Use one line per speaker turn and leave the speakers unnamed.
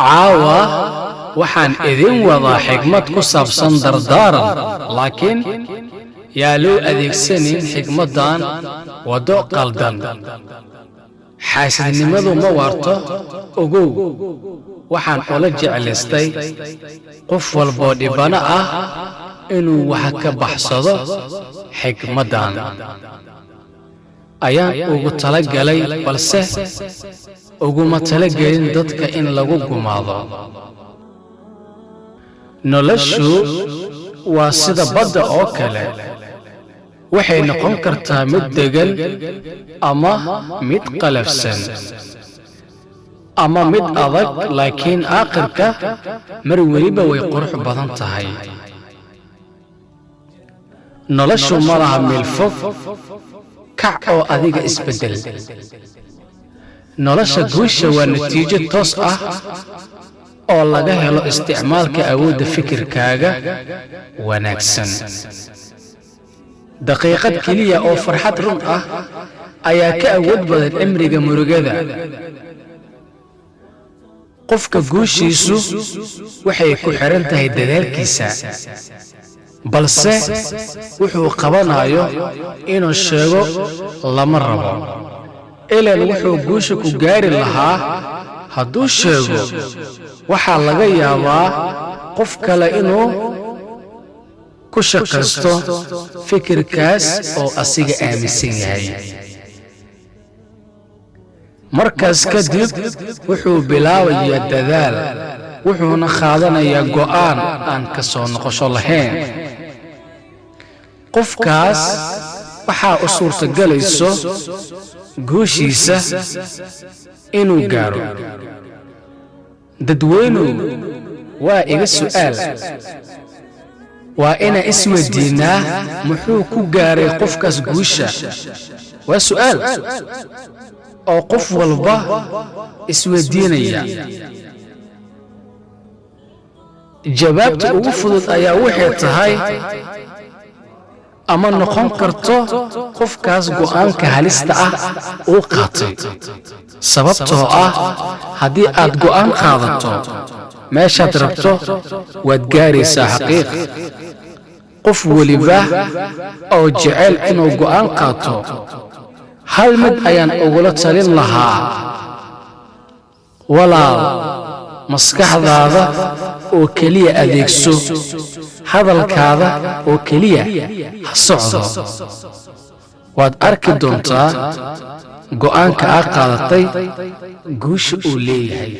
Caawa waxaan idin wadaa xigmad ku saabsan dardaaran, laakiin yaa loo adeegsanin xigmaddan waddo qaldan. Xaasidnimadu ma waarto, ogow. Waxaan ula jeclaystay qof walboo dhibbano ah inuu wax ka baxsado xigmaddan ayaan ugu talagalay, balse uguma talagelin dadka in lagu gumaado. Noloshu waa sida badda oo kale, waxay noqon kartaa mid deggan ama mid qalafsan ama mid adag, laakiin aakhirka mar weliba way qurux badan tahay. Noloshu ma laha meel fog, kac oo adiga isbeddel. Nolosha guusha waa natiijo toos ah oo laga helo isticmaalka awoodda fikirkaaga wanaagsan. Daqiiqad keliya oo farxad run ah ayaa ka awood badan cimriga murugada. Qofka guushiisu waxay ku xidhan tahay dadaalkiisa, balse wuxuu qabanayo inuu sheego lama rabo. Ilan wuxuu guusha ku gaari lahaa hadduu sheego, waxaa laga yaabaa qof kale inuu ku shaqaysto fikirkaas oo asiga aaminsan yahay. Markaas kadib wuxuu bilaabayaa dadaal, wuxuuna qaadanayaa go'aan aan ka soo noqosho lahayn. Qofkaas waxaa u suurtagelayso guushiisa inuu gaaro. Dadweynuhu, waa iga su'aal: waa inaan isweydiinnaa, muxuu ku gaaray qofkaas guusha? Waa su'aal oo qof walba isweydiinaya. Jawaabta ugu fudud ayaa waxay tahay ama noqon karto qofkaas go'aanka halista ah uu qaatay, sababtoo ah haddii aad go'aan qaadato, meeshaad rabto waad gaaraysaa. Xaqiiq, qof weliba oo jecel inuu go'aan qaato, hal mid ayaan ugula talin lahaa: walaal, maskaxdaada oo keliya adeegso, hadalkaada oo keliya ha socdo. Waad arki doontaa go'aanka aad qaadatay guusha uu leeyahay.